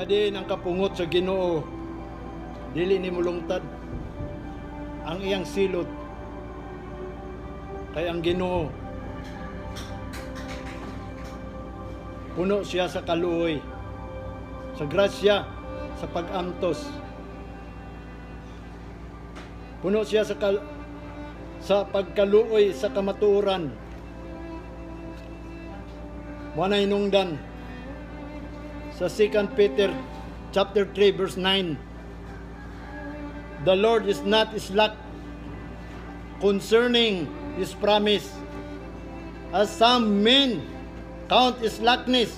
Nga diin ang kapungot sa Ginoo dili ni mulungtad ang iyang silot, kay ang Ginoo puno siya sa kaluoy, sa grasya, sa pag-antos. Puno siya sa pagkaluoy sa kamatuoran. Mao na hinungdan sa 2 Peter chapter 3 verse 9. The Lord is not slack concerning His promise, as some men count slackness.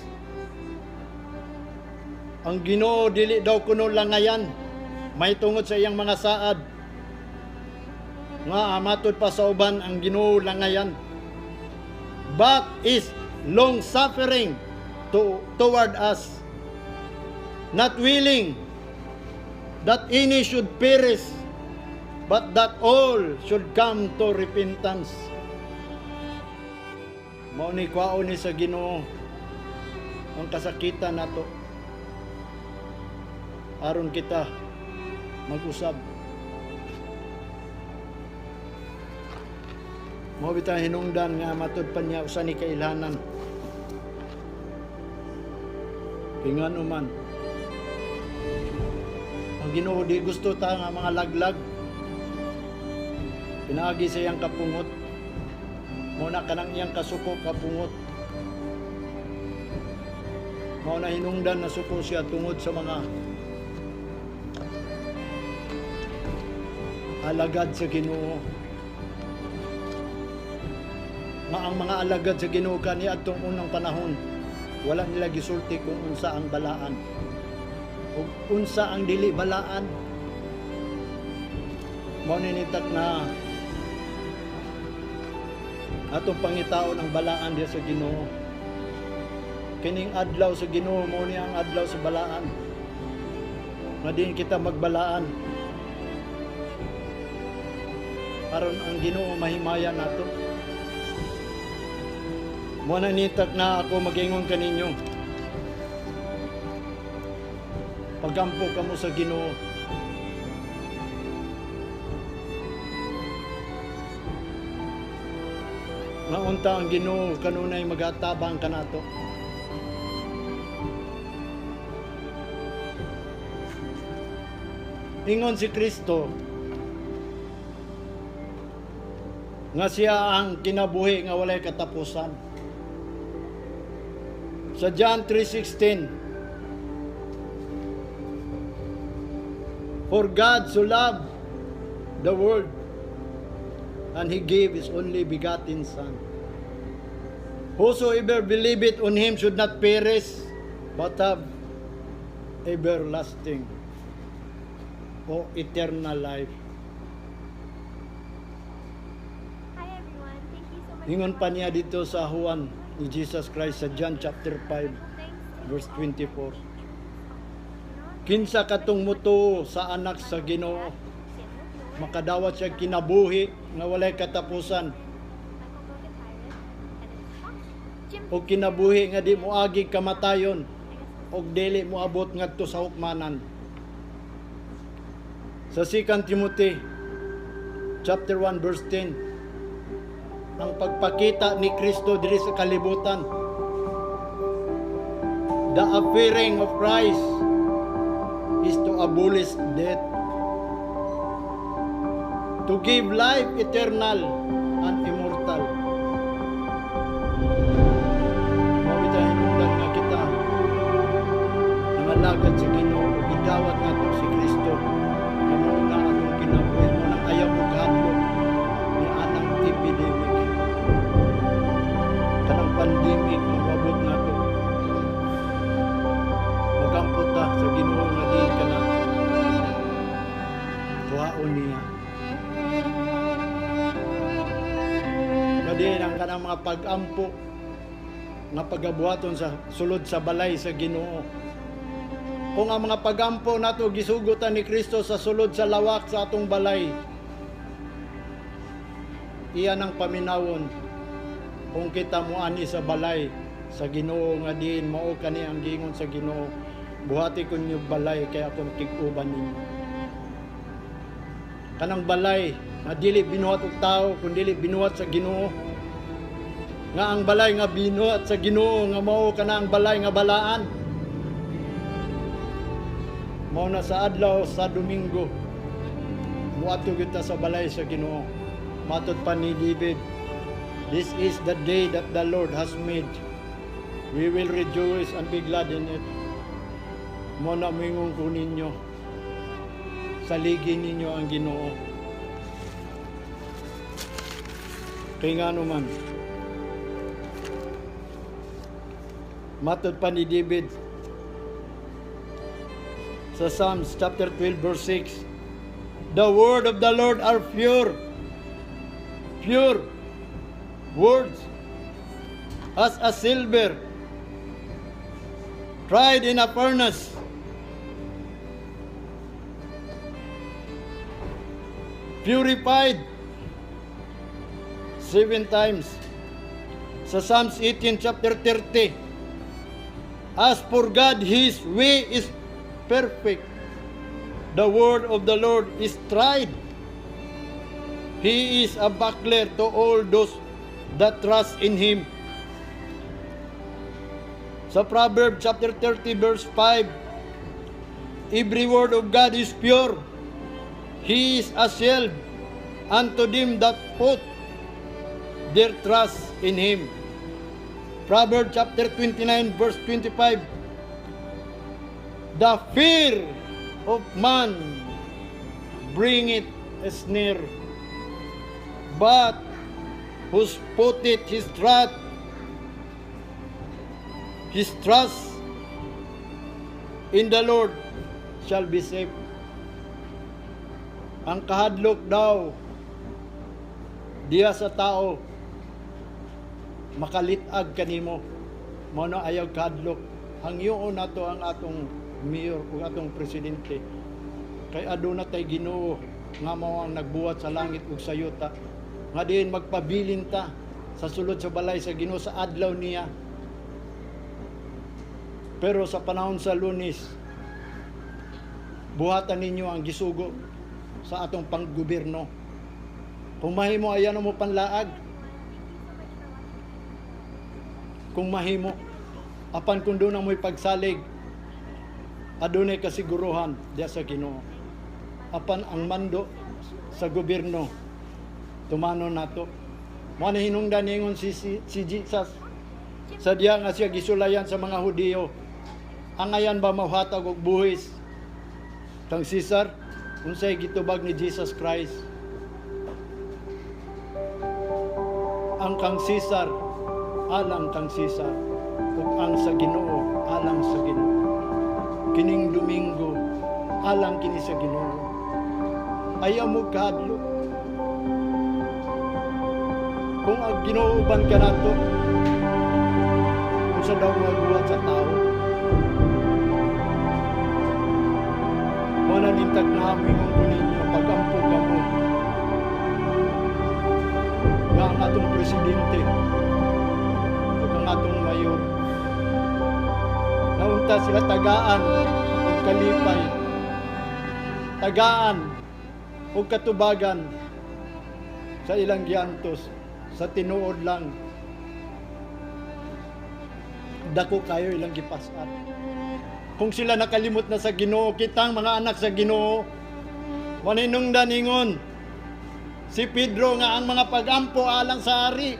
Ang Ginoo dili daw kuno langayan may tungod sa iyang mga saad. Nga matud pa sa uban ang Ginoo langayan. But is long suffering toward us, not willing that any should perish, but that all should come to repentance. Mao ni kwaon ni sa Ginoo ang kasakitan nato aron kita mag-usab. Mao bitaw hinungdan nga matud pa niya usa ni kailhanan. Kay ngano man ang Ginoo di gusto ta nga mga laglag, pinaagi sa iyang kapungot. Mao na kanang iyang kasuko kapungot. Mao na hinungdan na suko siya tungod sa mga alagad sa Ginoo. Nga ang mga alagad sa Ginoo kaniadtong unang panahon, wala nila gisulti kung unsa ang balaan ug unsa ang dili balaan. Mao ni nitak na atong pangitaon ang balaan diha sa Ginoo. Kining adlaw sa Ginoo mao ni ang adlaw sa balaan. Nga diin kita magbalaan aron ang Ginoo mahimaya nato. Mao na nitak na ako mag-ingon kaninyo. Pagampo kamo sa Ginoo. Nga unta ang Ginoo kanunay magatabang kanato. Ingon si Kristo nga siya ang kinabuhi nga walay katapusan. Sa John 3:16, for God so loved the world, and He gave His only begotten Son. Whosoever believeth on Him should not perish, but have everlasting o eternal life. Hi everyone. Thank you so much. Ingon pa niya dito sa Juan ni Jesus Christ sa John chapter 5 verse 24. Kinsa katong mutuo sa anak sa Ginoo, makadawat siya kinabuhi nga walay katapusan, o kinabuhi nga di moagi kamatayon og dili moabot ngadto sa hukmanan. Sa 2 Timothy chapter 1 verse 10, ang pagpakita ni Kristo diri sa kalibutan, the appearing of Christ is to abolish death, to give life eternal and immortal. Mao bitaw hinungdan nga kita nangalagad sa Ginoo, gidawat nato si Kristo nga mao na atong kinabuhi, mao na ayaw mo kahadlok ni anang epidemic, kanang pandemic nga moabot nato. Magampo ta sa Ginoo nga di ka na kuhaon niya. Nga di ang kanang mga pag-ampo nga pagabuhaton sa sulod sa balay sa Ginoo. Kung ang mga pagampo nato gisugotan ni Kristo sa sulod sa lawak sa atong balay, iyan ang paminawon kung kita moani sa balay sa Ginoo nga diin mao kani ang giingon sa Ginoo. Buhati ko ninyo balay kay akong tig-uban ninyo. Kanang balay nga dili binuhat og tao kun dili binuhat sa Ginoo. Nga ang balay nga binuhat sa Ginoo nga mao kana ang balay nga balaan. Mao na sa adlaw sa Domingo, muadto kita sa balay sa Ginoo. Matod pa ni David, "This is the day that the Lord has made. We will rejoice and be glad in it." Mao na moingon ko ninyo, saligi ninyo ang Ginoo. Kay ngano man, matod pa ni David sa Psalms chapter 12 verse 6, "The word of the Lord are pure, pure words, as a silver tried in a furnace, purified seven times." Sa Psalms 18 chapter 30, "As for God, His way is perfect. The word of the Lord is tried. He is a buckler to all those that trust in Him." Sa Proverbs chapter 30 verse 5, "Every word of God is pure. He is a shield unto them that put their trust in Him." Proverbs chapter 29 verse 25, "The fear of man bringeth a snare, but whose putteth his trust in the Lord shall be safe." Ang kahadlok daw diya sa tao makalitag kanimo. Mao na ayaw kahadlok. Hangyoon nato ang atong mayor ug atong presidente. Kay aduna tay Ginoo nga mao ang nagbuhat sa langit ug sa yuta. Nga diin magpabilin ta sa sulod sa balay sa Ginoo sa adlaw niya. Pero sa panahon sa Lunes, buhatan ninyo ang gisugo sa atong panggobyerno. Kung mahimo, ayan mo panlaag. Kung mahimo. Apan kung duna mo'y pagsalig, adunay kasiguruhan diya sa Ginoo. Apan ang mando sa gobyerno, tumano nato. Mao na hinungdan ningon si Jesus sa diya nga siya gisulayan sa mga Hudiyo. Angayan ba mauhatag og buhis kang Caesar? Unsay gitubag ni Jesus Christ? Ang kang Caesar alang kang Caesar, ug ang sa Ginoo alang sa Ginoo. Kining Domingo alang kini sa Ginoo. Ayaw mo kahadlok. Kung ang Ginoo uban ka nato, unsa daw magbuhat sa tao? Wala nintag na mingon ko ninyo, pag-ampo ka mo nga ang atong presidente ug ang atong mayor, naunta sila tagaan og kalipay, tagaan og katubagan sa ilang giantos. Sa tinuod lang, dako kayo ilang gipas-an. Kung sila nakalimot na sa Ginoo, kitang mga anak sa Ginoo, maninungdan ingon si Pedro nga ang mga pagampo alang sa ari,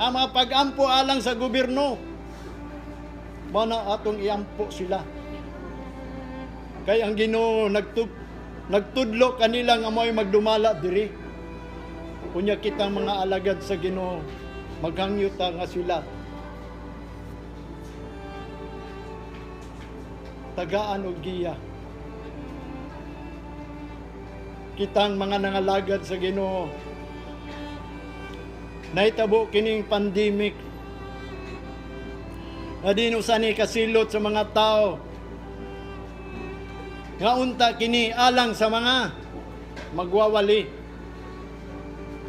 ang mga pagampo alang sa gobyerno, mana atong iampo sila. Kay ang Ginoo nagtudlo kanila nga mo'y magdumala diri. Unya kitang mga alagad sa Ginoo, maghangyo ta nga sila tagaan og giya. Kitang mga nangalagad sa Ginoo, nahitabo kining pandemic na di usa ni kasilot sa mga tao nga unta kini alang sa mga magwawali.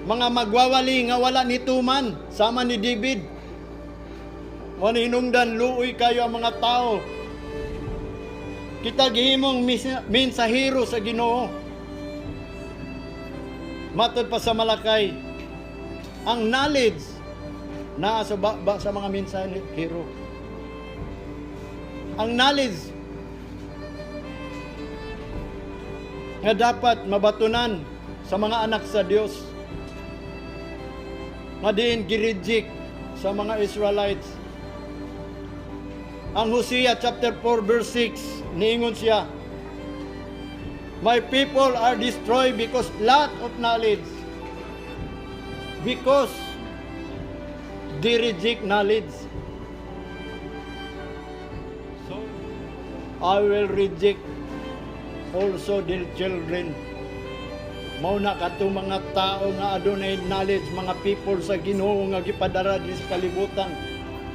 Mga magwawali nga wala ni tuman sama ni David. Mo hinungdan luoy kayo ang mga tao. Kita gihimong mensahero sa Ginoo. Matod pa sa Malakay, ang knowledge naa sa baba sa mga mensahero. Ang knowledge nga dapat mabatunan sa mga anak sa Dios, nga diin gi-reject sa mga Israelites. Ang Hosea chapter 4 verse 6, niingon siya, "My people are destroyed because lack of knowledge." Because they reject knowledge. So, I will reject also their children. Mao na katong mga tao nga adunay knowledge, mga people sa Ginoo nga gipadara diri sa kalibutan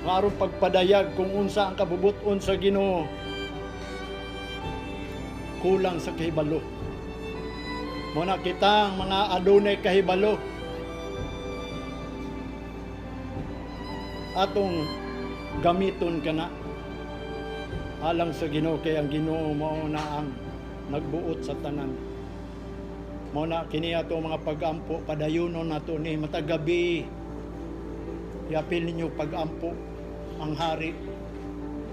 nga aron pagpadayag kung unsa ang kabubut-on sa Ginoo, kulang sa kahibalo. Mao na kita ang mga adunay kahibalo, atong gamiton kana alang sa Ginoo, kay ang Ginoo mao na ang nagbuot sa tanan. Mao na kini ato mga pag-ampo, padayonon nato ni matag gabi. Iapil ninyo pag-ampo ang hari.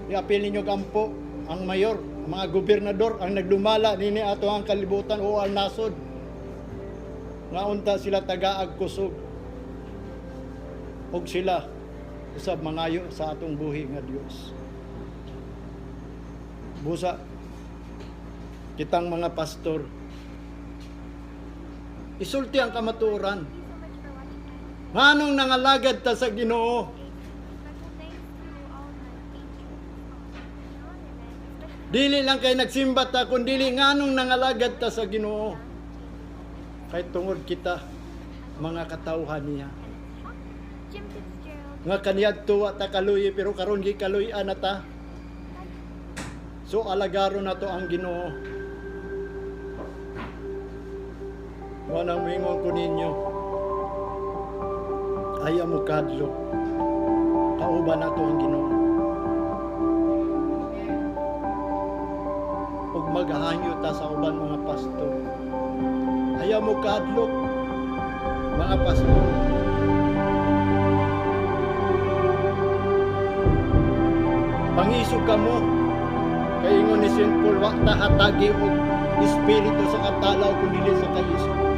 Iapil ninyo ampo ang mayor, ang mga gobernador, ang nagdumala nini ato ang kalibutan o ang nasod. Nga unta sila tagaag kusog. Og sila usab mangayo sa atong buhi nga Dios. Busa kitang mga pastor, isulti ang kamatuoran. Thank you so much for watching my Nganong nangalagad ta sa Ginoo? Special thanks to all my patrons on Patreon and then especially Dili lang kay nagsimba ta, kun dili nganong nangalagad ta sa Ginoo? Kay tungod kita mga katawhan niya. Kenneth Shaw, Jim Fitzgerald, Nga kaniadto wa ta kaluyi, pero karon gikaluy-an na ta. So alagaron nato ang Ginoo. Mao nang moingon ko ninyo, ayaw mo kadlok. Kauban nato ang Ginoo. Ug maghangyo ta sa uban mga pastor. Ayaw mo kadlok, mga pastor. Pangisog ka mo. Kay ingon ni Saint Paul, wa ta hatagi og espiritu sa katalaw kun dili sa kaisog.